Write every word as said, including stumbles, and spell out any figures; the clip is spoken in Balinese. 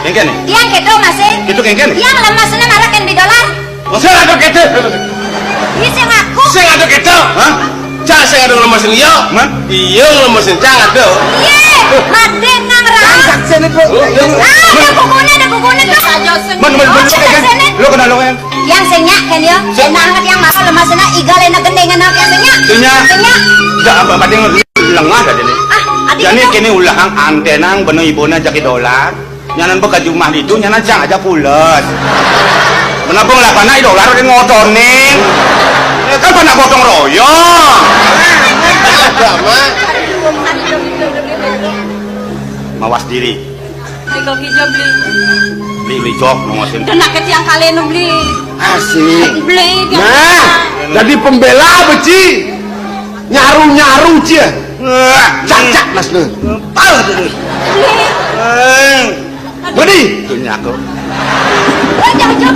Kéngkén? Tiang kéto masih. Kéto kéngkén? Tiang lemesné mara kén bidolar. Sing ada kéto. Iya, sing aku. Sing ada kéto. Hah? Cak sing ada lemesné iya. Hah? Iya, lemesné cak ada. Iya, madé nang ra. Saksiné, Bu. Ah, ada bukuné, ada bukuné tuh. Man, man, man, lo kenal lo kan? Tiang sing nyak kén ya. Sing nyak. Nang tiang mara lemesné igalé gendingan tiang sing nyak. Sing nyak. Sing nyak. Jangan apa-apa, dia lengah dah dia. Ah, adi. Jadi kéné ulahang anténang beno ibuné jagi dolar. Nyanan beka jumah ditu, nyanan cang aja pules. Menabung lah panak dolar udah ngotonin. Ya kan panak gotong royong. Ada, Mak. Mawas diri. Beli kok hijau beli. Beli beli jok nongosin. Kena ke tiang kali nu beli. Asik. Beli. Nah, jadi pembela beci. Nyaru-nyaru cia. Wah, cacak nas lu. Pal tuh. Beli. Eh. Budi. Tuh nyaku. Oh, jauh-jauh.